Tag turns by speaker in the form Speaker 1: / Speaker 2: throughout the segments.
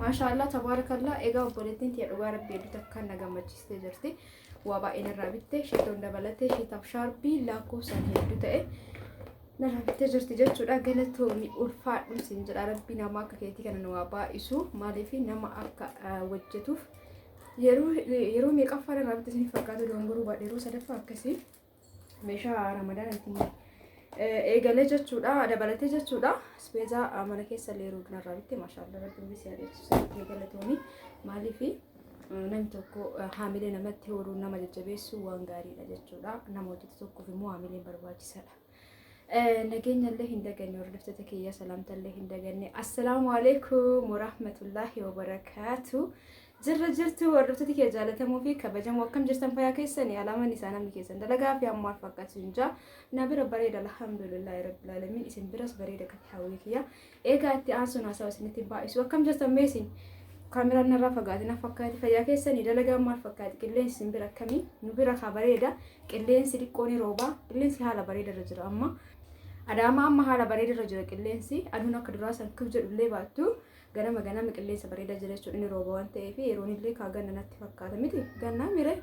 Speaker 1: Maashaallah tabaarakallah. Egaa obboleettiin tiyya dhugaa rabbii hedduu takka na gammachiistee jirti. Waa baay'ee narraa bitte, shittoon dabalatee shitaaf shaarbii lakkoofsaan hedduu ta'e narraa bittee jirti jechuudha. Galatoomi, ulfaadhu siin jedha. Rabbii nama akka keetii kana nu haa baay'isu. Maaliif nama akka hojjetuuf yeroo meeqaffaa narraa bitte isin fakkaatu dogongoruu baadhe, yeroo sadaffaa akkasii meeshaa Ramadaan ittiin eegalee jechuudha, dabalatee jechuudha. Ispeezaa mana keessa illee yeroo narraa bitte. Maashaallah, rabbiin bisi adeemsisu. Galatoomi. Maaliif namni tokko haamilee namatti horuu, nama jajjabeessuu waan gaariidha jechuudha. Nama hojjetu tokkoof immoo haamileen barbaachisaadha. Nageenya illee hin daganne, hordoftoota kiyya, salaamta illee hin daganne. Assalaamu alaikum warahmatullaahi wabarakaatu. Jirra jirtu hordoftoota kiyya jaalatamuu fi kabajamoo, akkam jirtan? Fayyaa keessanii? Alaaman isaa namni keessan dalagaa fi ammaal fakkaatu hin jaa. Na bira bareeda, alhamdulillahi rabbil alamin. Isin biras bareeda kati hawwii kiyya. Egaa itti aansuun haasawa isinitti baay'isu. Akkam jirtan meesin? Kaameraan narraa fagaate na fakkaati. Fayyaa keessanii? Dalagaan maal fakkaati? Qilleensi isin bira akkamii? Nu bira kaa bareeda. Qilleensi xiqqoo ni rooba. Qilleensi haala bareeda irra jira amma. Adaamaa amma haala bareeda irra jira qilleensi. Aduun akka duraa san kif jedhullee baattu ganama ganama qilleensa bareedaa jira jechuudha. Inni rooba waan ta'eef yeroon illee kaa ganna natti fakkaata miti. Gannaa mire.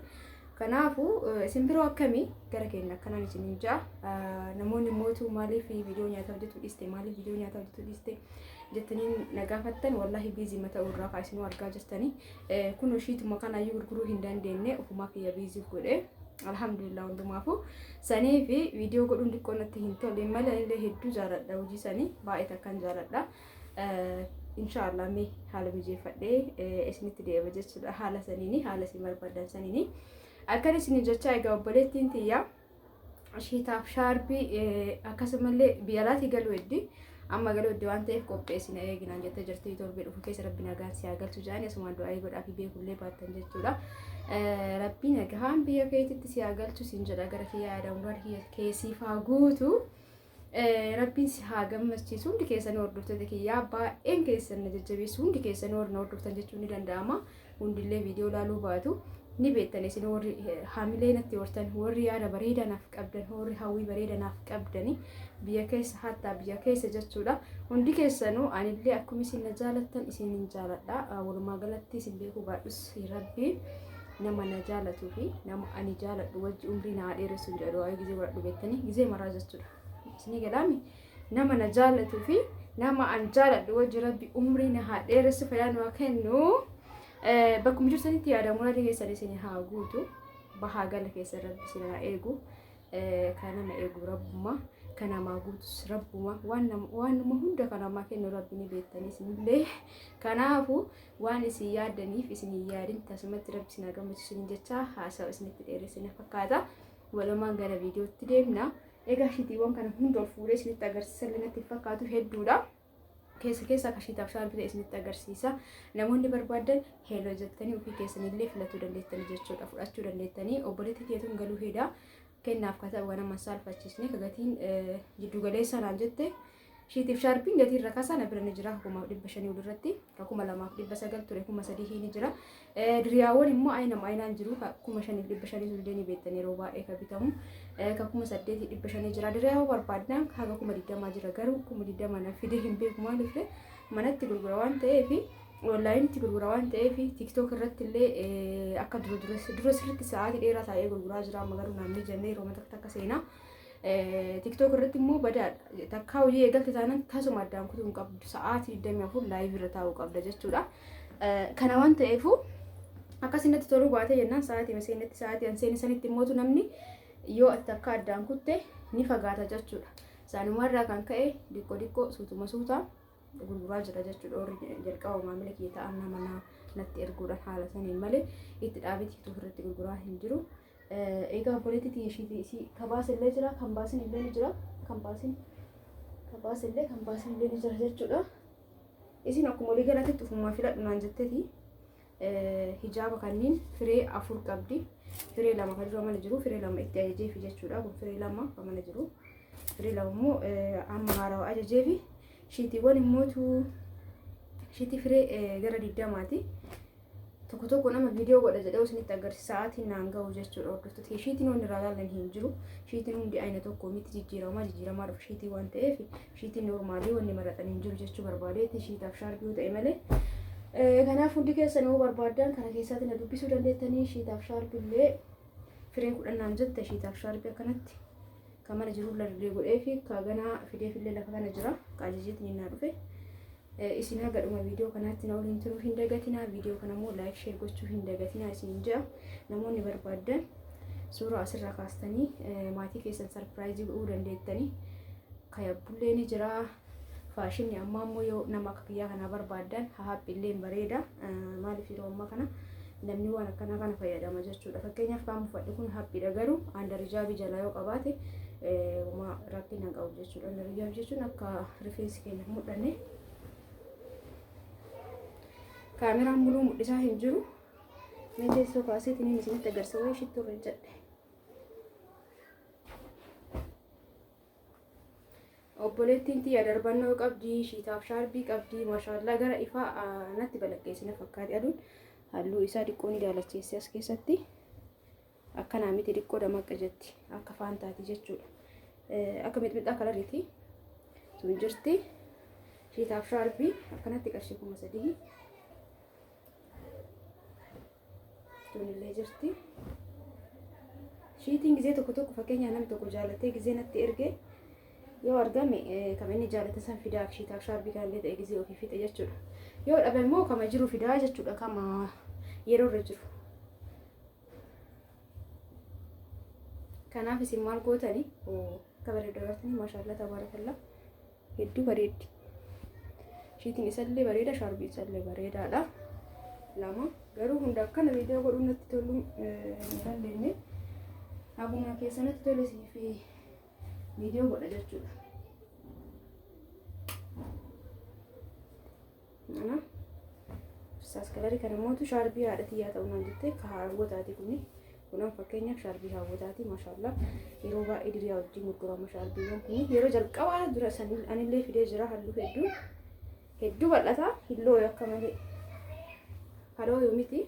Speaker 1: Kanaafuu isin biroo akkamii? Gara keenya akkanaan isiniin ja'a. Namoonni mootuu maaliif viidiyoo nyaataa hojjetu dhiiste, maaliif viidiyoo nyaataa hojjetu dhiiste jettanii na gaafattan, wallaahi busy ta'uu irraa kaa isinuu argaa jirtanii. Kun ishiituma kanaayyuu gurguruu hin dandeenye, ofumaa kiyya busy godhe. Alhamdulillah hundumaafuu. Sanii fi viidiyoo godhuun xiqqoo natti hin tolle malee illee hedduu jaaladha, hojii sanii baay'ee takkan jaaladha. Inshaallah mee haala mijeeffadhee isinitti deema jechuudha, haala saniini, haala isin barbaadan saniini. Akkan isin jechaa, egaa obboleettiin tiyya shiitaaf shaarbii akkasumallee biyya alaatii galuu heddi. Amma galuu heddi waan ta'eef qopheessina eeginaan jettee jirti. Torbee dhufu keessa rabbi nagaan si haa galchu jedhanii asumaan du'aa godhaa fi beekullee baattan jechuudha. Rabbi nagaan biyya keetitti si haa galchu siin jedha. Gara kiyya yaada muraad keessiif haa guutu. Rabbiin si haa gammachiisu. Hundi keessanii hordoftoota kiyyaa baay'een keessan na jajjabeessu. Hundi keessanii warri na hordoftan jechuun ni danda'ama. Hundillee viidiyoo ilaaluu baatu ni beektan. Isin warri haamilee natti hortan, warri yaada bareedaa naaf qabdan, warri hawwii bareedaa naaf qabdani biyya keessa hattaa biyya keessa jechuudha. Hundi keessanuu anillee akkuma isin na jaalattan isin hin jaaladha. Walumaa galatti isin beekuu baadhus rabbi nama na jaalatuu fi nama ani jaaladhu wajji umrii na dheeressu jedhu waa'ee gizee godhadhu beektanii gizee maraa jechuudha. Isinii galaami, nama na jaalatuu fi nama an jaaladhu wajji rabbi umrii na haa dheeressu, fayyaa nu haa kennu. Bakkuma jirtanitti yaada muraada keessan isin haa guutu. Bahaa gala keessa rabbi isin haa eegu. Kan nama eegu rabbuma. Kan namaa guutus rabbuma. Waan nama hunda kan namaa kennu rabbi ni beektanii isinillee. Kanaafuu waan isin yaaddaniif isin hin yaadin tasumatti rabbi isin haa gammachiisu isin jechaa haasawa isinitti dheeressina fakkaata. Walumaan gara viidiyootti deemna. Egaa shitiiwwan kana hunda ol fuudhee isinitti agarsiisa illee natti fakkaatu, hedduudha. Keessa keessa akka shiitaaf shaarbii ta'e isinitti agarsiisa. Namoonni barbaadan hello jettanii ofii keessanillee filatuu dandeettanii jechuudha. Fudhachuu dandeettanii. Obboleetti keetuun galuu hedaa kennaaf ka ta'u nama saalfachiisne ka gatiin jiddu galeessa naan jette. Shiitiif shaarbiin gatii irra kasaa na bira ni jira, 5,500 olirratti, 2,900 ture, 3,000 ni jira. Diriyaawwan immoo ayinama ayinaan jiru, 5,500 sullee ni beektan, yeroo baay'ee ka bitamu. Ka 8,500 jira. Diriyaawwan barbaadan haga 20,000 jira, garuu 20,000 na fide hin beeku. Maaliif manatti gurgura waan ta'eef, onlineitti gurgura waan ta'eef, TikTok irratti illee akka dura dura sirriitti sa'aatii dheeraa taa'ee gurguraa jira. Amma garuu naannoo jennee yeroo takka takka seenaa. TikTok irratti immoo badaadha. Takkaa hojii eegalte taanaan tasuma addaan kutuu hin qabdu. Sa'aatii 24 live irra taa'uu qabda jechuudha. Kana waan ta'eefu akkasinatti toluu baate jennaan sa'aatii seenetti, sa'aatii an seene sanitti immootu namni yoo ati takka addaan kutte ni fagaata jechuudha. Isaanumarraa kan ka'e diqqoo diqqoo suutuma suuta gurguraa jira jechuudha. Warri jalqaba maamila kiyya ta'an nama natti erguudhaan haala saniin malee itti dhaabee TikTok irratti gurguraa hin jiru. Egaa obboleetti tiyya ishiitii isii ka baasin illee jira, kan baasin illee ni jira, kan baasin ka baasin illee kan baasin illee ni jira jechuudha. Isin akkuma walii galatti ufumaa filadhu naan jetteeti. Hijaaba kanneen firee afur qabdi. Firee lama kan dura mana jiru, firee lama itti ajajeefi jechuudha. Kun firee lama kan mana jiru. Firee lama immoo amma haarawaa ajajeefi. Shiitiiwwan immootu shiitii firee gara 20ti. Tokko tokko nama viidiyoo godha jedhee isinitti agarsiisa sa'aatiin naan gahu jechuudha hordoftoota. Shiitiin wanni irraa ilaalan hin jiru. Shiitiin hundi ayina tokko miti, jijjiiramaa jijjiiramaa dhufa shiitii waan ta'eef, shiitiin normalii wanni maratan hin jiru jechuu barbaadeeti, shiitaaf shaarbii yoo ta'e malee. Kanaaf hundi keessan yoo barbaaddan kana keessatti na dubbisuu dandeettanii. Shiitaaf shaarbillee firee 10 naan jette. Shiitaaf shaarbii akkanatti kan mana jiru lallee godhee fi ka ganaa fideefillee lafa kana jira, ka ajajeetiin naa dhufe. Isin haga dhuma viidiyoo kanaatti na waliin turuu hin dagatinaa. Viidiyoo kana immoo like, share gochuu hin dagatinaa isin jedha. Namoonni barbaaddan suuraa asirraa kaastanii maatii keessan surprise godhuu dandeettanii. Kayabbullee ni jira. Faashinni ammaa immoo yoo nama akka kiyyaa kanaa barbaaddan hahaphillee bareeda. Maaliif, yeroo ammaa kana namni waan akkanaa kana fayyadama jechuudha. Fakkeenyaaf kaan uffadhe kun haphiidha, garuu under hijaabii jalaa yoo qabaate homaa rakkina hin qabu jechuudha. Under hijaabii jechuun akka rifeensi keenya hin mul'anne. Kaameraan muluu mul'isaa hin jiru. Mee teessoo kaaseetiin isinitti agarsiisa. Wayii shittuu irra jedhe. Obboleettiin tiyya darbannoo qabdi, shiitaaf shaarbii qabdi, maashaallaa. Gara ifaa natti balaqqeessina fakkaate aduun halluu isaa xiqqoo ni daalacheesse as keessatti. Akkanaa miti, xiqqoo damaqqa jetti, akka faantaati jechuudha. Akka mixmixaa kalariiti. Tun jirti. Shiitaaf shaarbii akkanatti qarshii 3000. Tunillee jirti. Shiitiin gizee tokko tokko, fakkeenyaaf namni tokko jaalatee gizee natti erge yoo argame, kan inni jaalate san fidaaf, shiitaaf shaarbii kanallee ta'e gizee ofii fixe jechuudha. Yoo dhabe immoo kama jiru fidaa jechuudha, kama yeroo irra jiru. Kanaaf isin maal gootani? Akka bareedu agartanii, maashaallah tabaarakallaa, hedduu bareeddi. Shiitiin isallee bareeda, shaarbii isallee bareedaadha. Lama garuu hunda akkana viidiyoo godhuun natti toluu hin dandeenye. Haguma keessa natti tole isiniif viidiyoo godha jechuudha. Kana irsaas kalarii kana mootu shaarbii haadha tiyyaa ta'uu naan jette, ka haawwataati kuni. Kunan fakkeenyaaf shaarbii haawwataati, maashaallaa. Yeroo baay'ee diriyaa wajjin gurgurama shaarbiiwwan kuni. Yeroo jalqabaa dura san anillee fidee jira. Halluu hedduu hedduu bal'ata, hin looyu akka malee. Ka looyu miti,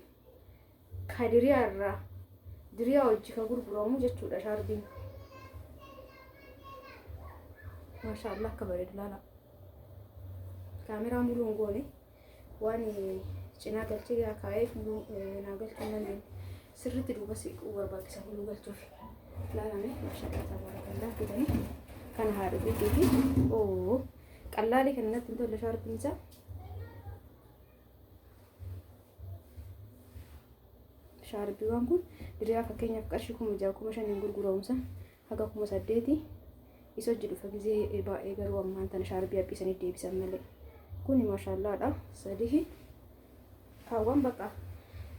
Speaker 1: ka diriyaa irraa diriyaa wajji ka gurguramu jechuudha shaarbiin. Maashaallaa, akka bareedu laala. Kaameraa muluu hin goone, waan cinaa galchee gaa kaa'eef muluu naa galchuu hin dandeenye. Sirriitti duuba siquu barbaachisa muluu galchuuf. Laalame, maashaallaa tabaarakallaa fidanii kana haadha ofiitii fi oo qallaalii kana natti hin tolle shaarbiin isaa. Shaarbiiwwan kun diriyaa fakkeenyaaf qarshii 6000, 5000 gurguramu san haga 8000 isa hojii dhufa gizee baay'ee, garuu ammaan tana shaarbii haphisanii deebisan malee. Kuni maashaallaadha. Sadihi kaawwan bakka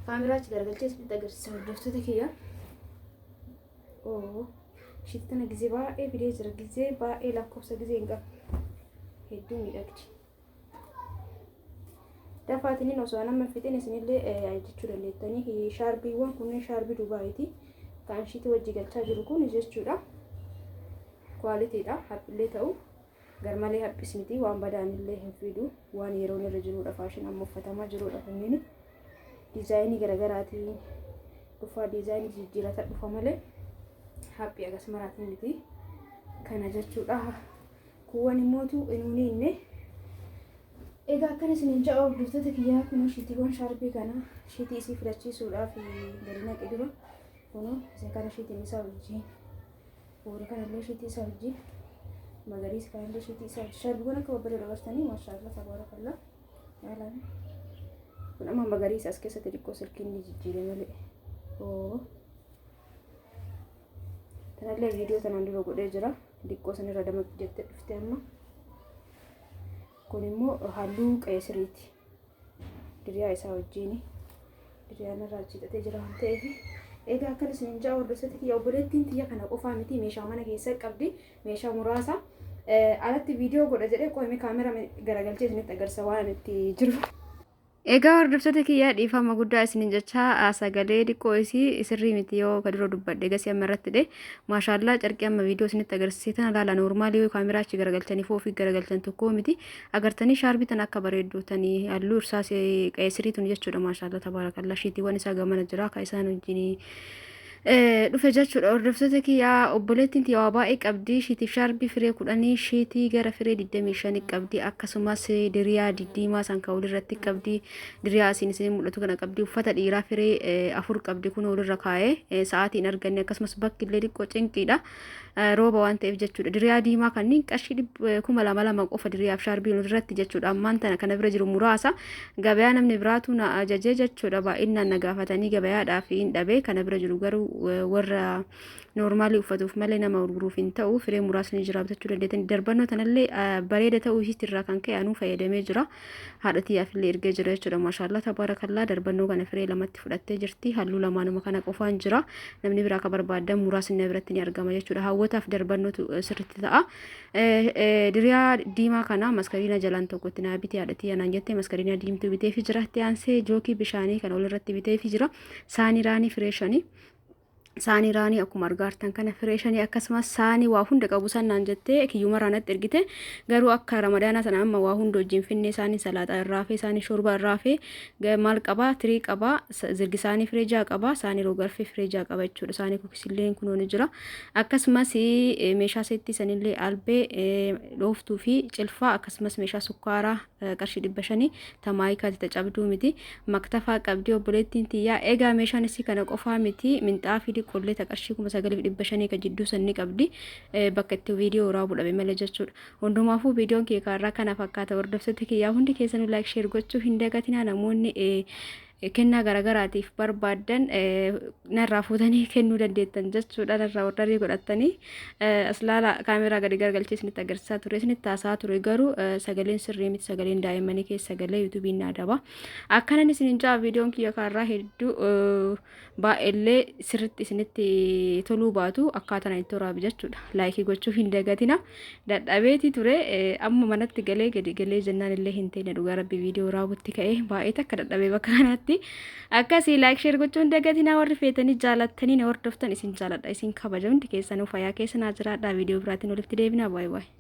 Speaker 1: kaameraa achi garagalchee isinitti agarsiisa, hordoftoota kiyya. Oo, ishiitti tana gizee baay'ee fidee jira, gizee baay'ee lakkoofsa gizee hin qabu, hedduu miidhagdi. Dafaatiniin osoo nama hin fixin isinillee jechuu dandeettanii. Shaarbiiwwan kunneen shaarbii Dubaayiiti. Kan ishiitti wajji galchaa jiru kun jechuudha. Quality dha. Haphillee ta'u garmalee haphis miti, waan badaanillee hin fidu, waan yeroon irra jirudha, fashion amma uffatamaa jirudha kunneen. Diizaayinii garaagaraatiin dhufaa, diizaayinii jijjiirata dhufa malee haphii agas maraatiin miti. Kana jechuudha. Kuuwwan immootu inuuni inni. Egaa akkana isiniin ja'a, hordoftoota kiyyaa, kun shiitiiwwan shaarbii kana shiitii isii filachiisuudhaaf gadi naqe dura. Kun isa kana shiitiin isaa wajjin. Boora kanallee shiitii isaa wajjin. Magariisa kanallee shiitii isaa wajjin. Shaarbiiwwan akka babbareedu agartanii, maashaallah tabaarakallaa. Yaalaan. Kun amma magariisa as keessatti xiqqoo silkiin ni jijjiire malee. Oo. Kanallee viidiyoo tanaan dura godhee jira. Xiqqoo sanirra damaqi jettee dhufte amma. Kun immoo halluu qeesiriiti. Diriyaa isaa wajjini. Diriyaan irraa hidhatee jira waan ta'eef. Egaa akkana isiniin ja'a, hordoftoota kiyya, obboleettiin tiyya kana qofaa miti, meeshaa mana keessa qabdi. Meeshaa muraasa. Alatti viidiyoo godha jedhee qo'ame kaamera garagalchee isinitti agarsiisa waan itti jiru. Egaa hordoftoota kiyyaa, dhiifama guddaa isinin jecha, sagalee xiqqoo isii sirrii miti yoo ka dura dubbadhe gasii amma irratti dhe. Maashaallaa, carqii amma viidiyoo isinitti agarsiise tana laala. Normaalii yoo kaameraa achi garagalchanii foo ofii garagalchan tokko miti. Agartanii shaarbii tana akka bareeddu tanii, halluu irsaas qeesirii tun jechuudha. Maashaallaa tabaarakallaa, shiitiiwwan isaa gamana jira, ka isaan wajjin Dhufe jechuudha. Hordoftoota kiyyaa, obboleettiin tiyya waa baay'ee qabdi. Shiitiif shaarbii firee 10, shiitii gara firee 25 qabdi. Akkasumas diriyaa diddiimaa san kan walirratti qabdi. Diriyaa asiin isin mul'atu kana qabdi. Uffata dhiiraa firee 4 qabdi, kun walirra kaa'ee sa'aatiin arganne. Akkasumas bakki illee xiqqoo cinqiidha. Rooba waan ta'eef jechuudha. Diriyaa diimaa kanneen qarshii 2000 2 qofa diriyaaf shaarbii walirratti jechuudha. Ammaan tana kana bira jiru muraasa. Gabayaa namni biraatu na ajajee jechuudha. Baay'inaan na gaafatanii gabayaadhaaf hin dhabe. Kana bira jiru garuu warra noormaalii uffatuuf malee nama gurguruuf hin ta'u. Firee muraasni jira, bitachuu dandeettan. Darbannoo tanallee bareeda ta'uu isiitti irraa kan ka'e anuu fayyadamee jira. Haadha tiyyaaf illee ergee jira jechuudha. Maashaallaa tabaarakallaa, darbannoo kana firee 2tti fudhattee jirti. Halluu lamaanuma kana qofaan jira. Namni biraa akka barbaadan muraasni na biratti ni argama jechuudha. Hawwataaf darbannootu sirriitti ta'a. Diriyaa diimaa kana maskariina jalaan tokko itti naa bitee haadha tiyya naan jettee, maskariina diimtuu biteefi jira. Itti aansee jookii bishaanii kan olirratti biteefi jira. Saanii raanii firee 5. Saanii raanii akkuma argaartan kana firee 5. Akkasumas saanii waa hunda qabu san naan jettee kiyyumarraa natti ergite. Garuu akka Ramadaanaa sana amma waa hunda wajjin finnee, saanii salaaxaa irraa fi saanii shorbaa irraa fi maal qabaa, tirii qabaa, zirgi saanii firee 6 qabaa, saanii rogarfee firee 6 qaba jechuudha. Saanii kukisillee kunoo ni jira. Akkasumas meeshaa seettii sanillee albee dhooftuu fi cilfaa, akkasumas meeshaa sukkaaraa qarshii 500 tamaayikaati, tacabduu miti. Maktafaa qabdi obboleettiin tiyyaa. Egaa meeshaan isii kana qofaa miti, minxaafii diqqollee ta qarshii 9500 ka jidduu san ni qabdi, bakka itti viidiyoo waraabuu dhabe malee jechuudha. Hundumaafuu viidiyoon kee kaarraa kana fakkaata. Hordoftoota kiyyaa, hundi keessanuu like, share gochuu hin dagatinaa. Namoonni kennaa garagaraatiif barbaaddan narraa fuutanii kennuu dandeettan jechuudha. Narraa ordarii godhattanii as laala. Kaameraa gadi garagalchee isinitti agarsiisaa ture, isinitti haasaa ture, garuu sagaleen sirrii miti. Sagaleen daa'immanii keessa sagalee yuutuubiin na adaba. Akkanan isinin jaa, viidiyoon kiyya kaarraa hedduu baay'eellee sirritti isinitti toluu baatu, akkaataan itti waraabe jechuudha. Laayikii gochuu hin dagatina. Dadhabeeti ture, amma manatti galee gadi galee jennaan illee hin teenne. Dhugaa rabbi, viidiyoo waraabutti ka'ee baay'ee takka dadhabee bakka kanatti. Akkasii like, share gochuu hin dagatina. Warri feetanii jaalattanii na hordoftan, isin jaaladha, isin kabaja. Hundi keessanuu fayyaa keessa naa jiraadha. Viidiyoo biraatiin walitti deebina. Baay'ee baay'ee.